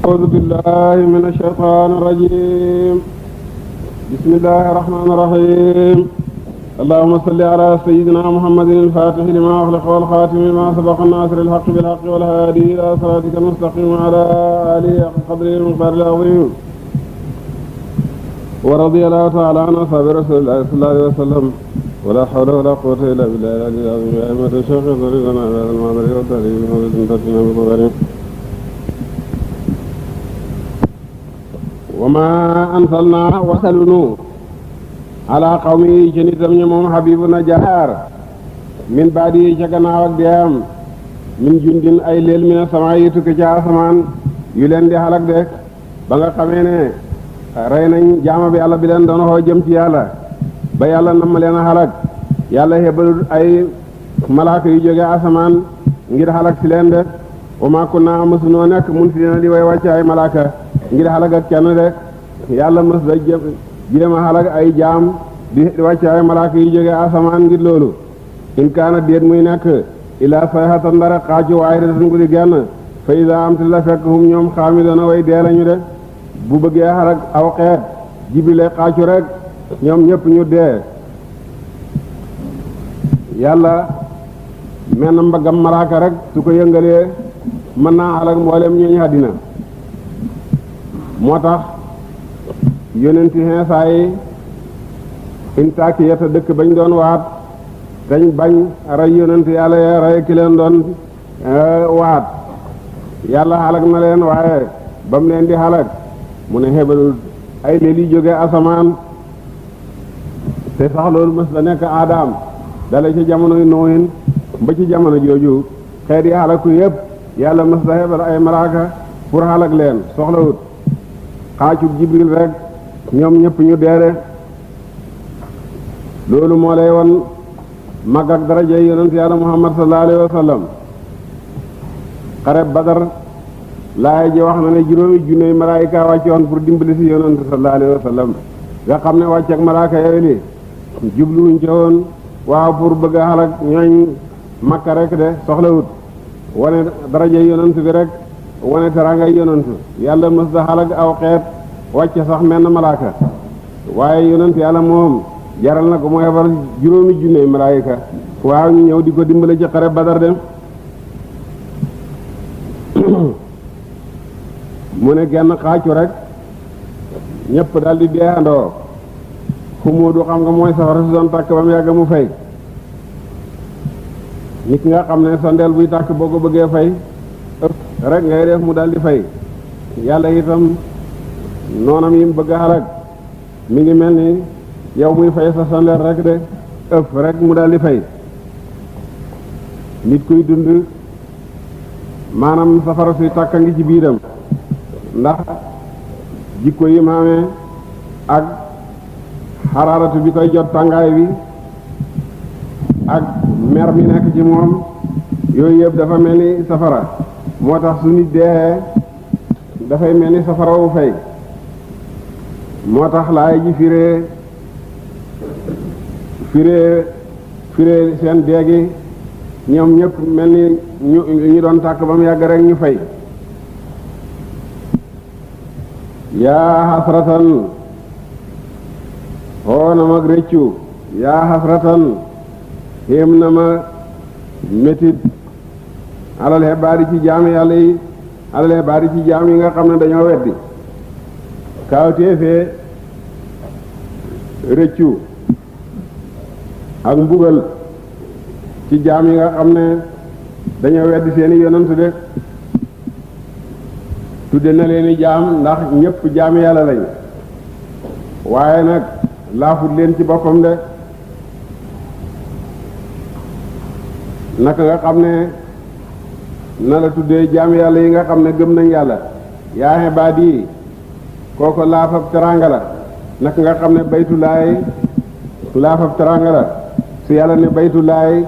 أعوذ بالله من الشيطان الرجيم. بسم الله الرحمن الرحيم. اللهم صل على سيدنا محمد الفاتح لما أغلق والخاتم لما سبق الناصر الحق بالحق والهادي إلى صراطك المستقيم وعلى آله حق قدره المقدار العظيم. ورضي الله تعالى عن أصحاب رسول الله صلى الله عليه وسلم ولا حول ولا قوة إلا بالله العلي العظيم. يا أئمة الشيخ ضربنا على المعبر والتعليم وزنتنا بقدره. وما أنزلنا وسلنو على قومه جنيتم ñoom حبيبنا جار من بعد جغناw ak dem min jundin ay leel mina sama yi tukki ci asamaan yu leen di halak de ba nga xamee ne rey nañ jaama bi yàlla bi leen doon xoo jëm ci yàlla ba yàlla nam leen a halak yàlla hebalul ay malaaka yu jóge asamaan ngir halak si leen de wa ma kunna mësunoo nekk mun si dina di way wàcce ay malaaka ngir halak ak kenn de yàlla mës da jéem a halak ay jaam di wàcce ay malaaka yu jóge asamaan ngir loolu in kaana déet muy nekk ilaa sayhatan dara xaaju waahidatan gu di genn fa iza am ti la fekk hum ñoom xaamiduna way dee lañu de bu bëggee halak aw xeet jibile xaaju rek ñoom ñëpp ñu dee yàlla menn mbaggam malaaka rek su ko yëngalee mën naa halak mboolem ñooñu àddina moo tax yonenti Iisaa yi Intaakiyata dëkk bañ doon waat dañ bañ rey yonent yàlla ya rey ki leen doon waat yàlla halak na leen waaye ba mu leen di halak mu ne xebalul ay leel yi jóge asamaan te sax loolu mës la nekk aadaam dale ci jamonoy nooyin ba ci jamono jooju xeet yi halaku yépp yàlla mës la xebal ay malaaka pour halak leen soxlawut xaacub jibril rek ñoom ñëpp ñu deere loolu moo lay won mag ak daraja yonent yàlla muhammad sallallahu alayhi wa sallam xare badar laay ji wax na ne juróomi junney malaayika wàccoon pour dimbali si yonent sallallahu alayhi wa sallam nga xam ne wàcc ak malaaka yooyu li jubluwuñ ca woon waaw pour bëgg a xalak ñooñ makka rek de soxlawut wane daraja yonent bi rek wane terangay yonent yàlla mës da xalak aw xeet wàcc sax menn malaaka waaye yonent yàlla moom jaral na ko mu hebal juróomi junney malaayika waaw ñu ñëw di ko dimbale ci xare badar de mu ne genn xaacu rek ñëpp daal di deexandoo xumóodu xam nga mooy safara si doon tàkk ba mu yàgg mu fay nit nga xam ne sondeel buy tàkk boo ko bëggee fay ëpp rek ngay def mu daal di fay yàlla itam noonam yi mu bëgg a xalak mi ngi mel ni yow muy fay sa sondeel rek de ëpp rek mu daal di fay nit kuy dund maanaam safara si tàkk ngi ci biiram ndax jikko yi maamee ak xaraaratu bi koy jot tàngaay bi ak mer mi nekk ci moom yooyu yëpp dafa mel ni safara moo tax su nit dee dafay mel ni safara wu fay moo tax laay ji firee seen deegi ñoom ñëpp mel ni ñu doon tàkk ba mu yàgg rek ñu fay yaa xasratan xoo na mag réccu yaa xasratan xéem na ma métit alal xebaari ci jaam yàlla yi alal xebaari ci jaam yi nga xam ne dañoo weddi kaawteefee réccu ak mbugal ci jaam yi nga xam ne dañoo weddi seeni yonent de tudde na leeni jaam ndax ñëpp jaami yàlla lañ waaye nag laafut leen ci boppam de naka nga xam ne na la tuddee jaami yàlla yi nga xam ne gëm nañ yàlla yaa ibaadi yi kooko laafab teranga la naka nga xam ne baytulaay laafab teranga la su yàlla ne baytulaay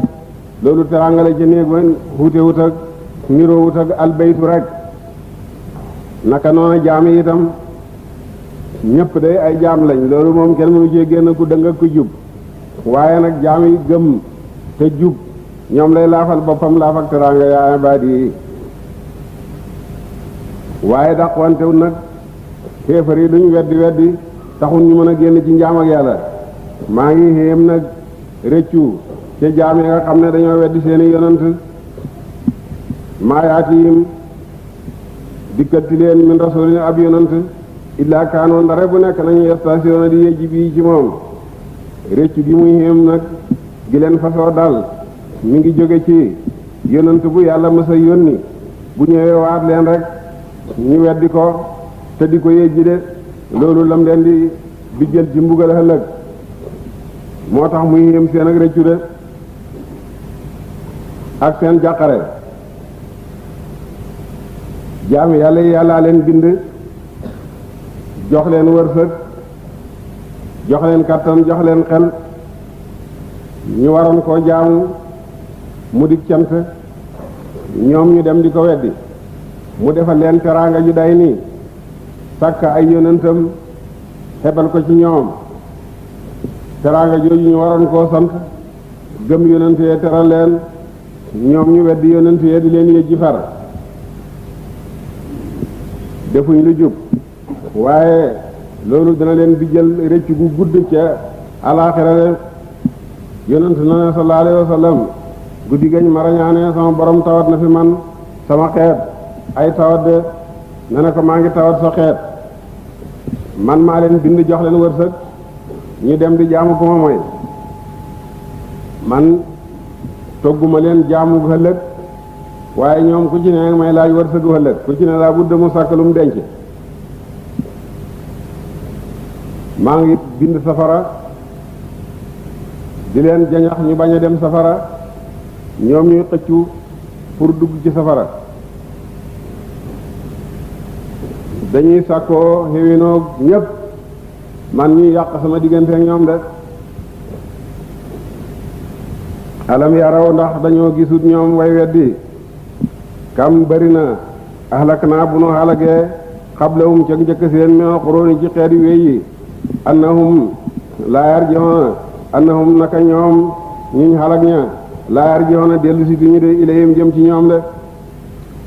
loolu teranga la ci néeg ba wuute wut ak niroo wut ak al baytu rek naka noonu jaam yi itam ñëpp day ay jaam lañ loolu moom kenn mënu cee génn ku dëng ak ku jub waaye nag jaam yi gëm te jub ñoom lay laafal boppam laaf ak teraanga yaa ibaadi yi waaye dàqwantewul nag xéefar yi luñ weddi taxul ñu mën a génn ci njaam ak yàlla. maa ngi xéem nag rëccu ca jaam yi nga xam ne dañoo weddi seeni yonant maa yaatihim dikkati leen min rasulin ab yonant illaa kaanoon ndare bu nekk nañu station di yejji bii ci moom. rëccu gi muy xéem nag gi leen fasoo dal mi ngi jóge ci yonant bu yàlla mës a yónni bu ñëwee waat leen rek ñu weddi ko te di ko yejji de loolu lam leen di bijjal ci mbugal ëllëg moo tax muy yéem seen ak rëccu de ak seen jàqare. jaami yàlla yi yàllaa leen bind jox leen wërsëg jox leen kattan jox leen xel ñu waroon koo jaamu mu di cant ñoom ñu dem di ko weddi. mu defal leen teraanga ju day nii sàkk ay yonentam xebal ko ci ñoom teraanga jooju ñu waroon koo sant gëm yonent yee teral leen ñoom ñu weddi yonent yee di leen yëjji far defuñ lu jub waaye loolu dana leen bijjal rëcc gu gudd ca alaaxira de yonent na ne sallallahu alayhi wa sallam guddi gañ marañaane sama borom tawat na fi man sama xeet ay tawat de ne na ko maa ngi tawat sa xeet man maa leen bind jox leen wërsëg ñu dem di jaamu ko ma mooy man togguma leen jaamu ëllëg waaye ñoom ku ci ne may laaj wërsëgu ëllëg ku ci ne laa budde mu sàkk lu mu denc. maa ngi bind safara di leen jañax ñu bañ a dem safara ñoom ñuy xëccu pour dugg ci safara dañuy sàkkoo xéwénoog ñépp man ñuy yàq sama diggante ak ñoom de. alam yaraw ndax dañoo gisut ñoom way weddi kam bari na ahlak naa bu nu xalagee xablahum ca njëkk seen meno xuróoni ci xeet yu wéy yi annahum laa yarji'una annahum naka ñoom ñuñ xalag ña laa yarji'una dellu si ñu de ilayhim jëm ci ñoom de.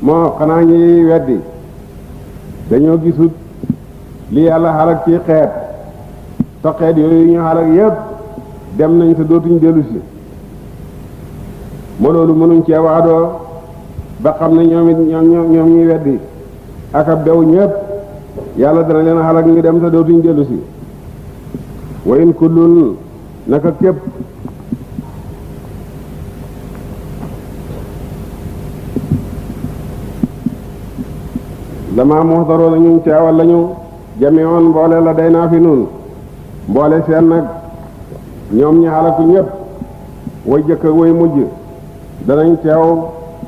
moo xanaa ñuy weddi dañoo gisut li yàlla xalag ci xeet te xeet yooyu ñu xalag yépp dem nañ te dootuñ dellu si moo loolu mënuñ cee waadoo ba xam ne ñoom it ñoom ñuy weddi ak ab bew ñépp yàlla dana leen xalag ñu dem te dootuñ dellu si. wa in kullun naka képp dama muxtaroona ñu teewal lañu jami'oon mboole la day naa fi nun mboole seen nag ñoom ñi xalaku ñépp way jëkk way mujj danañ teew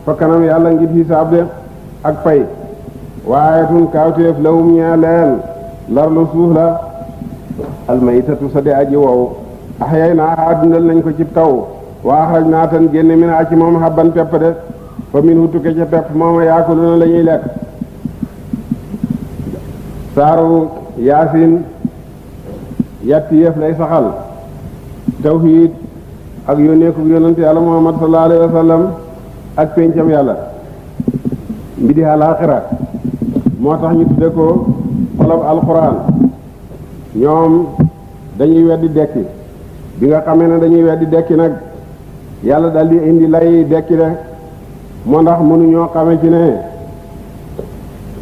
fa kanam yàlla ngir hisaab de ak pay waaye tun kaawteef lawum ñee leen larlu suuf la almaytatu sa de aji wow axyay naa dundal nañ ko ci taw wa axraj naa tan génne min a ci moom habban pepp de fa min hu tukke ca pepp mooma yaakuluna la ñuy lekk. saaru yaasin yatti yëf lay saxal tawhiid ak yónneeku yonent yàlla muhammad sallallahu alayhi wa sallam ak péncam yàlla mbidi alaaxira moo tax ñu tudde ko xolob alquran. ñoom dañuy weddi dekki bi nga xamee ne dañuy weddi dekki nag yàlla daldi indi lay dekki de moo ndax mënuñoo xame ci ne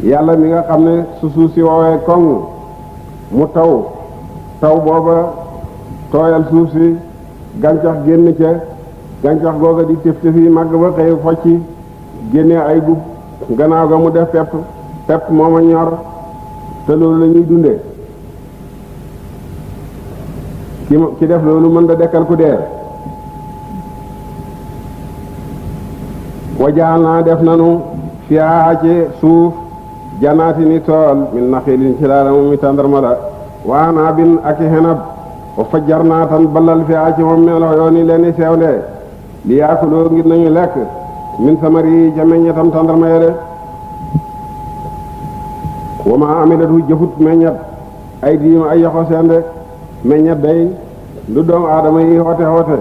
yàlla mi nga xam ne su suuf si woowee koŋ mu taw booba tooyal suuf si gàncax génn ca gàncax googa di tëf tëfi màgg ba xëy focci génne ay gub gannaaw ga mu def pepp mooma ñor te loolu la ñuy dunde ki def loolu mën da dekkal ku dee. wajaal naa def nanu fiyaa ci suuf janaati ni tool min naxilin ci laala moom mi tàndarma la waanaa bin ak i xenab wa fajjar naa tan balal fiyaa ci moom melo yoo ni leen seew de li yaakuloo ngir nañu lekk min samari ca meññetam tàndarma ya de wa ma amilatu jëfut meññet ay diim ay yoxo seen de meññet day lu doomu aadama yi xoote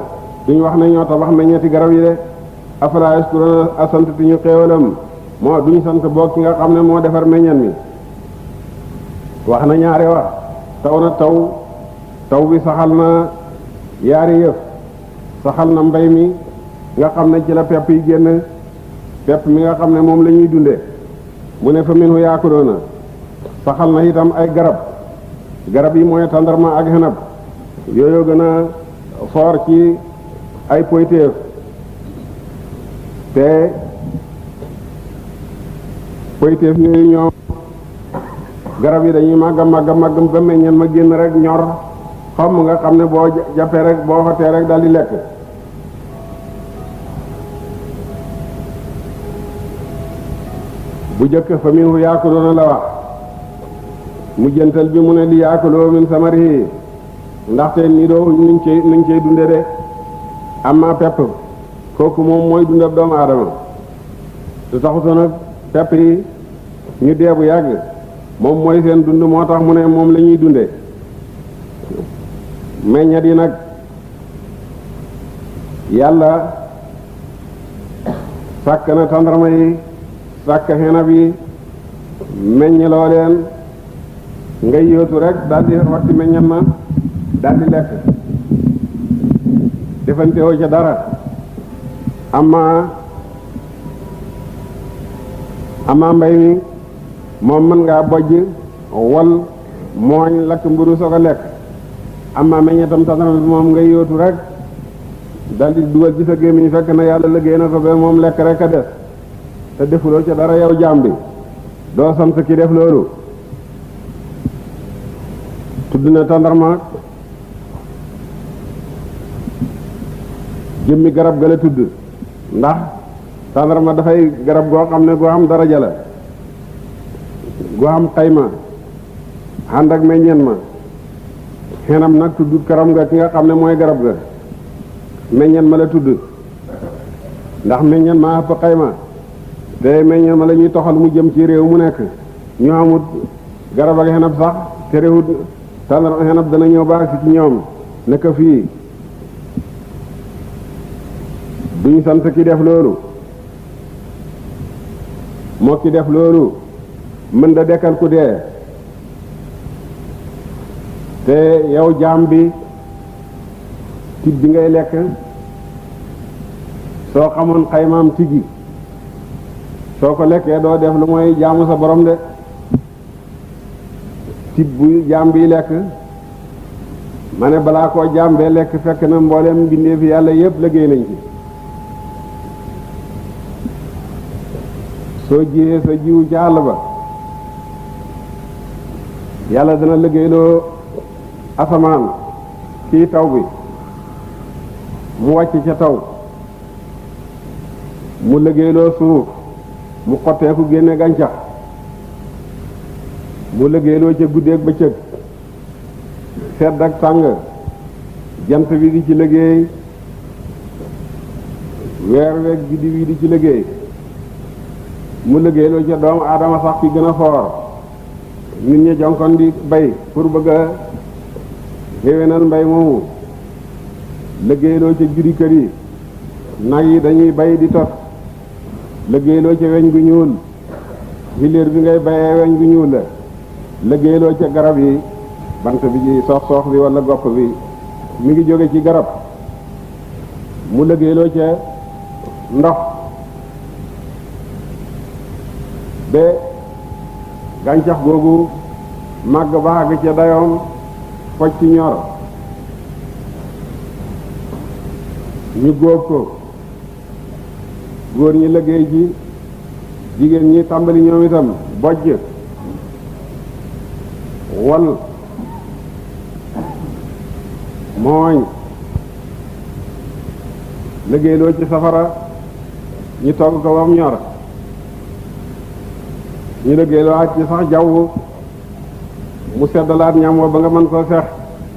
duñ wax ne ñoo tabax meññeti garab yi de afala yaskuruna asantati ñu xéewalam moo duñ sant boo ki nga xam ne moo defar meññan mi wax na ñaari wax taw na taw bi saxal na yaari yëf saxal na mbay mi nga xam ne ci la pepp yi génn pepp mi nga xam ne moom la ñuy dunde mu ne fa minhu yaakuloona saxal na itam ay garab yi mooy tàndarma ak xenab yooyu gën a foor ci ay poytéef te poytéef yooyu ñoom garab yi dañuy màgg ba meññeen ma génn rek ñor xomm nga xam ne boo jàppee rek boo xotee rek daldi lekk bu jëkk fa minhu yaakuloona la wax mu jëntal bi mu ne li yaakuloo min samarihi ndaxte ni doo nuñ cey dunde de amma pepp kooku moom mooy dundab doomu aadama su taxutoon nag pepp yi ñu dee bu yàgg moom mooy seen dund moo tax mu ne moom la ñuy dunde meññat yi nag yàlla sàkk na tàndarma yi sàkk xenab yi meññloo leen ngay yóotu rek daldi watti meññat ma daldi lekk defante woo ca dara amma mbay mi moom mën ngaa bojj wal mooñ lakk mburu soo ko lekk amma meññatam tàndarma bi moom ngay yóotu rek daldi dugal ci sa gémmiñ fekk na yàlla liggéey na ko ba moom lekk rek a des te defuloo ca dara yow jaam bi doo sant ki def loolu tudd na tàndarma jëmmi garab ga la tudd ndax tàndarma dafay garab goo xam ne goo am daraja la goo am xayma ànd ak meññeen ma xenam nag tudd karam ga ki nga xam ne mooy garab ga meññeen ma la tudd ndax meññeen ma ëpp xayma te meññeen ma la ñuy toxal mu jëm ci réew mu nekk ñu amut garab ak xenab sax te réewut tàndarma xenab dana ñëw baax si ci ñoom nekk fii duñ sant ki def loolu moo ki def loolu mën da dekkal ku dee te yow jaam bi tib bi ngay lekk soo xamoon xaymaam tigi soo ko lekkee doo def lu mooy jaamu sa borom de tib bu jaam bi lekk ma ne balaa koo jaam bee lekk fekk na mbooleem mbindeefi yàlla yépp liggéey nañ ci soo jiyee sa jiwu ca àll ba yàlla dana liggéeyloo asamaan kii taw bi mu wàcc ca taw mu liggéeyloo suuf mu xotteeku génne gàncax mu liggéeyloo ca guddeeg bëccëg sedd ak tàng jant bi di ci liggéey weer weeg biddi wi di ci liggéey mu liggéeyloo ca doomu aadama sax ki gën a foor nit ñi jonkon di bay pour bëgg a xéwénal mbay moomu liggéeyloo ca juri kër yi nag yi dañuy bay di tos liggéeyloo ca weñ gu ñuul hiléer bi ngay bayee weñ gu ñuul la liggéeyloo ca garab yi bant bi ci soox bi wala gopp bi mi ngi jóge ci garab mu liggéeyloo ca ndox ba gàncax googu màgg ba àgg ca dayoom foj ci ñor ñu góob ko góor ñi liggéey ji jigéen ñi tàmbali ñoom itam bojj wal mooñ liggéeyloo ci safara ñu togg ko bam ñor ñu liggéeyloo ak ci sax jaww mu seddalaat ñam wa ba nga mën koo seex